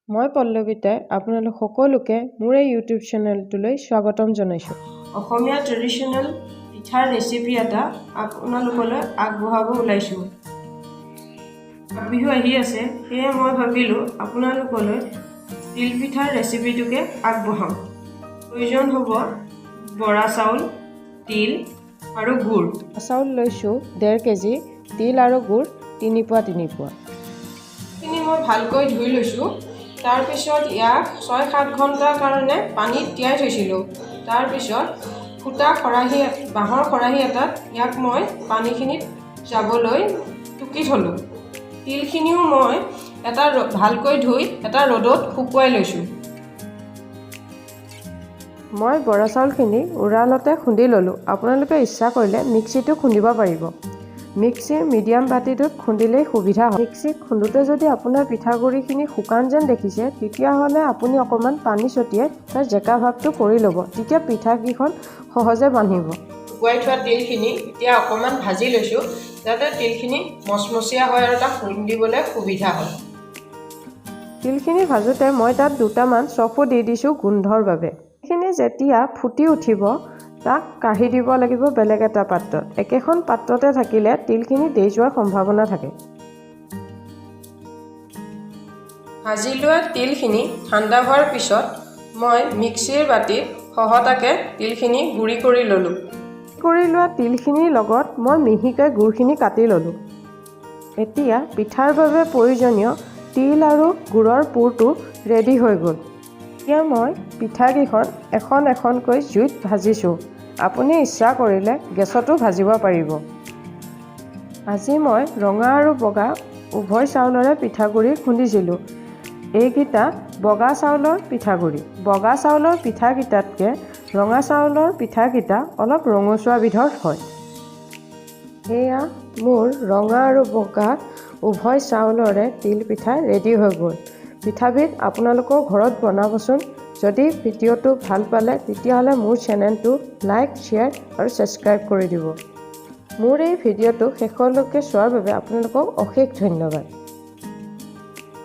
মই পল্লৱিতাই আপোনালোক সকলোকে মোৰ এই ইউটিউব চেনেলটোলৈ স্বাগতম জনাইছোঁ। অসমীয়া ট্ৰেডিশ্যনেল পিঠাৰ ৰেচিপি এটা আপোনালোকলৈ আগবঢ়াব ওলাইছোঁ। মাঘ বিহু আহি আছে, সেয়ে মই ভাবিলোঁ আপোনালোকলৈ তিলপিঠাৰ ৰেচিপিটোকে আগবঢ়াওঁ। প্ৰয়োজন হ'ব বৰা চাউল, তিল আৰু গুড়। চাউল লৈছোঁ 1.5 কেজি, তিল আৰু গুড় 3 পোৱা 3 পোৱা। খিনি মই ভালকৈ ধুই লৈছোঁ। তাৰপিছত ইয়াক 6-7 ঘণ্টাৰ কাৰণে পানীত তিয়াই থৈছিলোঁ। তাৰপিছত ফুটা খৰাহী, বাঁহৰ খৰাহী এটাত ইয়াক মই পানীখিনিত যাবলৈ টুকি থ'লোঁ। তিলখিনিও মই এটা ভালকৈ ধুই এটা ৰ'দত শুকুৱাই লৈছোঁ। মই বৰা চাউলখিনি উৰালতে খুন্দি ল'লোঁ। আপোনালোকে ইচ্ছা কৰিলে মিক্সিতো খুন্দিব পাৰিব। মিক্সিৰ মিডিয়াম বাতিটোত খুন্দিলেই সুবিধা হয়। মিক্সিত খুন্দোতে যদি আপোনাৰ পিঠাগুড়িখিনি শুকান যেন দেখিছে, তেতিয়াহ'লে আপুনি অকণমান পানী ছটিয়াই তাৰ জেকা ভাৱটো কৰি ল'ব। তেতিয়া পিঠাকেইখন সহজে বান্ধিব। শুকুৱাই থোৱা তিলখিনি এতিয়া অকণমান ভাজি লৈছোঁ, যাতে তিলখিনি মচমচীয়া হয় আৰু তাক খুন্দিবলৈ সুবিধা হয়। তিলখিনি ভাজোঁতে মই তাত দুটামান চফো দি দিছোঁ গোন্ধৰ বাবে। এইখিনি যেতিয়া ফুটি উঠিব, তাক কাঢ়ি দিব লাগিব বেলেগ এটা পাত্ৰত। একেখন পাত্ৰতে থাকিলে তিলখিনি দেই যোৱাৰ সম্ভাৱনা থাকে। ভাজি লোৱা তিলখিনি ঠাণ্ডা হোৱাৰ পিছত মই মিক্সিৰ বাতিত খহটাকৈ তিলখিনি গুড়ি কৰি ল'লোঁ। কৰি লোৱা তিলখিনিৰ লগত মই মিহিকৈ গুড়খিনি কাটি ল'লোঁ। এতিয়া পিঠাৰ বাবে প্ৰয়োজনীয় তিল আৰু গুড়ৰ পুৰটো ৰেডি হৈ গ'ল। এতিয়া মই পিঠাকেইখন এখন এখনকৈ জুইত ভাজিছোঁ। আপুনি ইচ্ছা কৰিলে গেছতো ভাজিব পাৰিব। আজি মই ৰঙা আৰু বগা উভয় চাউলৰে পিঠাগুড়ি খুন্দিছিলোঁ। এইকেইটা বগা চাউলৰ পিঠাগুড়ি। বগা চাউলৰ পিঠাকেইটাতকৈ ৰঙা চাউলৰ পিঠাকেইটা অলপ ৰঙচুৱা বিধৰ হয়। এয়া মোৰ ৰঙা আৰু বগা উভয় চাউলৰে তিল পিঠা ৰেডি হৈ গ'ল। পিঠাবিধ আপোনালোকেও ঘৰত বনাবচোন। যদি ভিডিঅ'টো ভাল পালে, তেতিয়াহ'লে মোৰ চেনেলটো লাইক, শ্বেয়াৰ আৰু ছাবস্ক্ৰাইব কৰি দিব। মোৰ এই ভিডিঅ'টো শেষলৈকে চোৱাৰ বাবে আপোনালোকক অশেষ ধন্যবাদ।